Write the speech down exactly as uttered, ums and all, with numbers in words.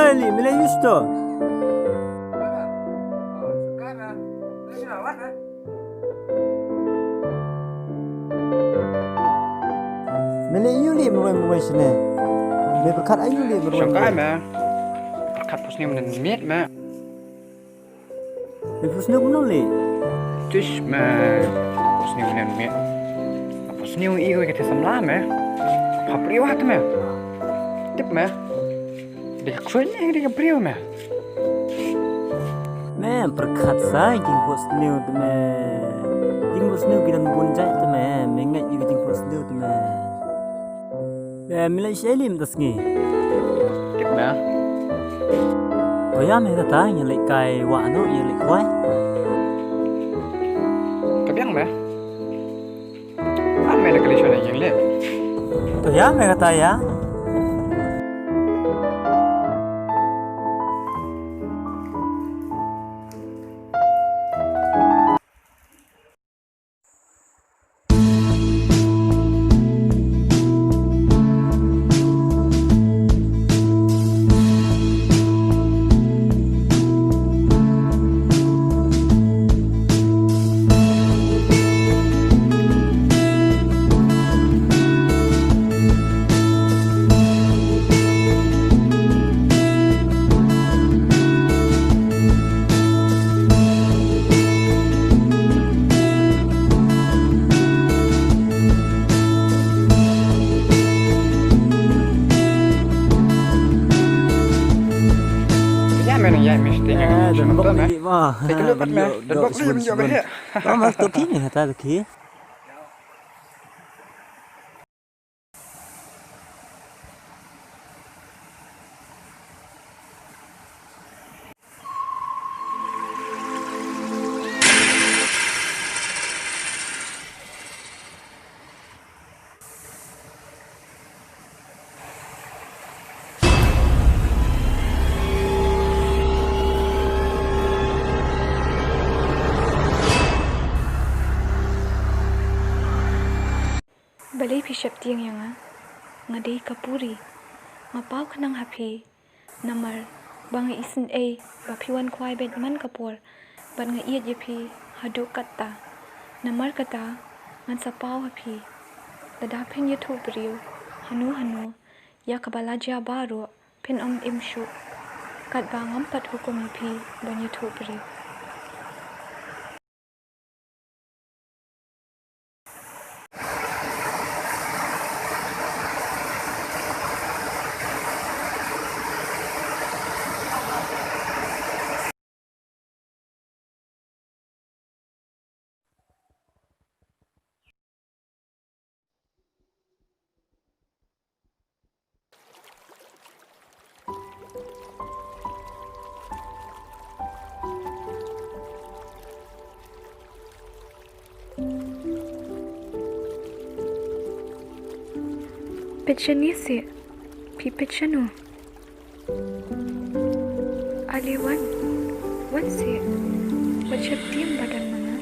Li, me leh use to. Me leh use li, me roi, me roi shane. Me pyrkhat aïu li, me roi, me roi. Shongkai me. Pyrkhat pus ni men miet me. Ri pus ni kumno li? Tish me. Pus ni unen me. Pus ni u i ko ke te samla me. Pha priwa te me. Tip me. De ka khuin ne de ka priwa me. Me pyrkhat sa jingpus ni te me. Jingpus ni ki dang bun jait te me. Me ngai i jingpus ni te me. Eh, me leh shei lim da sngi. Tip me. To ïa me kata, ïa leh kai wah no, ïa leh kwai. Ka biang me. An me da kali shona ïa leh. To ïa me kata ïa. Ya, men ya, mesti. Eh, don bok ni, ma. Take a look at me. Don bok ni, men ya, meh. Ba ma to ki ni, ta to ki. Balei phi sheptieng ïa nga? Nga dei ka puri. Nga paw khnang ha phi. Namar ba nga isynei ba phi wan khwai beit man ka por, bad nga ïeit ïa phi haduh katta. Namar kata ngan sa paw ha phi. Lada phin ïathuh briew hano hano ïa kaba la jia baroh, phin ym im shuh. Katba ngam pat hukum ïa phi ban ïathuh briew. Peit shane seh, phi peit shano. Ale wan, wan seh, wat sheptieng ba don ma nga.